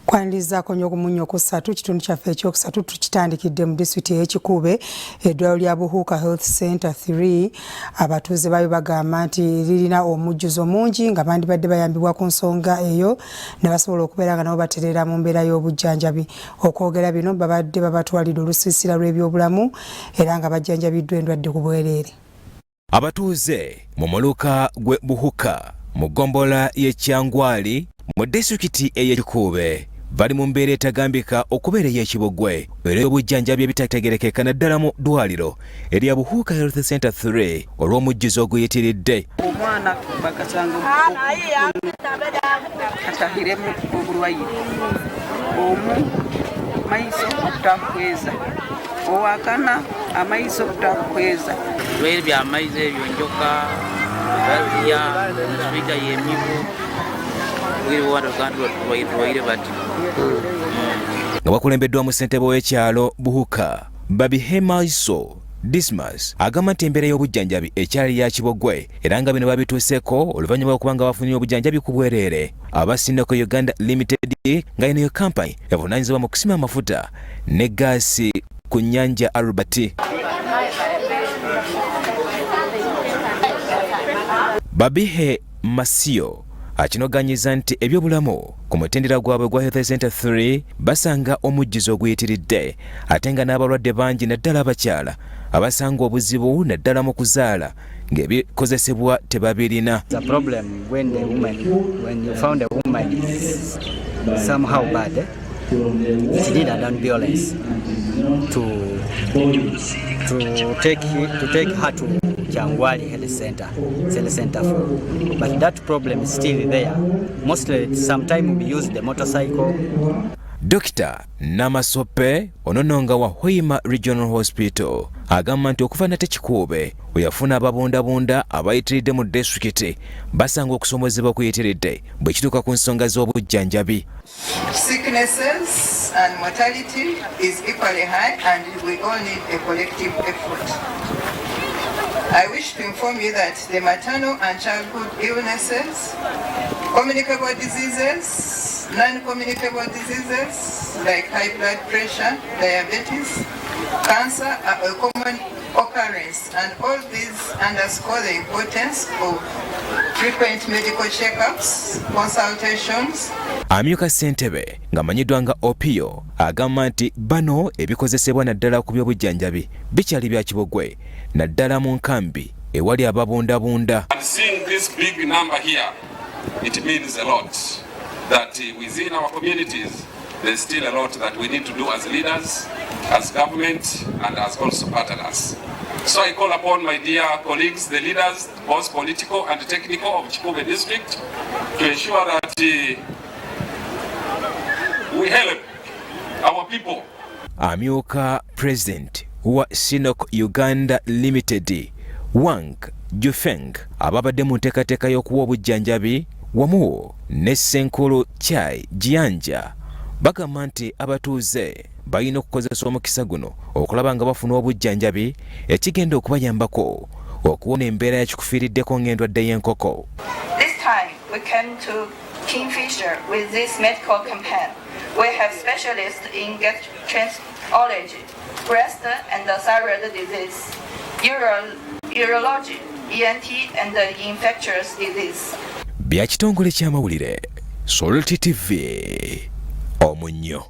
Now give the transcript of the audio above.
Kwanirizaako nnyo ku munnyo ku ssatu. Kitundu kyaffe ekyokusatu tukitandikidde mu disitulikiti ey'Ekikuube, eddwaliro lya Buhuuka Health Center 3. Abatuuze baayo bagamba nti lirina omujjuzo mungi nga bandibadde bayambibwa ku nsonga eyo ne basobola okubeera nga nabo batereera mu mbeera y'obujjanjabi. Okwogera bino babadde babatwalidde olusiisira lw'ebyobulamu era nga bajjanjabiddwa endwadde ku bwereere. Abatuuze mu muluka gw'e Buhuka mu ggombolola y'e Kyangwali mu disitulikiti ey'e Kikuube bali mu mbeera etagambika okubeera ey'ekibogwe era obujjanjabi ebitategerekeka naddala mu ddwaliro erya Buhuuka Health Center 3 olw'omujjuzo oguyitiridde. Omwana bakasanga atahiremu oburwaire omu maiso okutakuhweza owakana amaiso okutakuhweza. Ebirwaire by'amaizi ebyo njoka, gaziya, emiswija y'emibu, turwaire bati. Nga bakulembeddwamu ssentebe w'ekyalo Buhuka, Babihe Maiso Dismas agamba nti embeera y'obujjanjabi ekyali ya kibogwe era nga bino babituuseeko oluvannyuma lw'okuba nga bafunye obujjanjabi ku bwereere aba Sinoko Uganda Limited nga eno yo kampani evunaanyizibwa mu kusima amafuta ne gaasi ku nnyanja Albert. Babihe Masio akinoganyiza nti ebyobulamu ku mutendera gwabwe gwa Health Center 3 basanga omujjuzo oguyitiridde ate nga n'abalwadde bangi naddala abakyala abasanga obuzibu naddala mu kuzaala ng'ebikozesebwa tebabirina. The problem when the woman, when you found a woman is somehow bad, eh? It need an ambulance to take her to Kyangwali Health Center, Health Center 4. But that problem is still there. Mostly, sometimes we use the motorcycle. Dokita Namasope ono nga wa Hoima Regional Hospital agamba nti okuva nate Kikuube we yafuna ababundabunda abayitiridde mu disitulikiti basanga okusoomozebwa okuyitiridde bwe kituuka ku nsonga z'obujjanjabi. Sicknesses and mortality is equally high and we all need a collective effort. I wish to inform you that the maternal and childhood illnesses, communicable diseases, non-communicable diseases like high blood pressure, diabetes, cancer are a common occurrence, and all these underscore the importance of frequent medical checkups, consultations. Amyuka ssentebe ng'amanyiddwa nga Opio agamba nti bano ebikozesebwa naddala ku by'obujjanjabi bikyali bya kibogwe naddala mu nkambi ewali ababundabunda. And seeing this big number here, it means a lot that within our communities there's still a lot that we need to do as leaders, as government, and as also partners. So I call upon my dear colleagues, the leaders, both political and technical of Kikuube district, to ensure that we help our people. Amyuka president wa Sinok Uganda Limited Wang Jufeng ababadde mu nteekateeka y'okuwa obujjanjabi wamu ne Ssenkulu Chai Jiyanja bagamba nti abatuuze balina okukozesa omukisa guno okulaba nga bafuna obujjanjabi ekigenda okubayambako okuwona embeera yakikufiiriddeko ng'endwadde y'enkoko. This time we came to Kingfisher with this medical campaign. We have specialists in gastroenterology, breast and thyroid disease, urology, ENT and infectious disease. Bya kitongole ky'amawulire Salt TV omunnyo.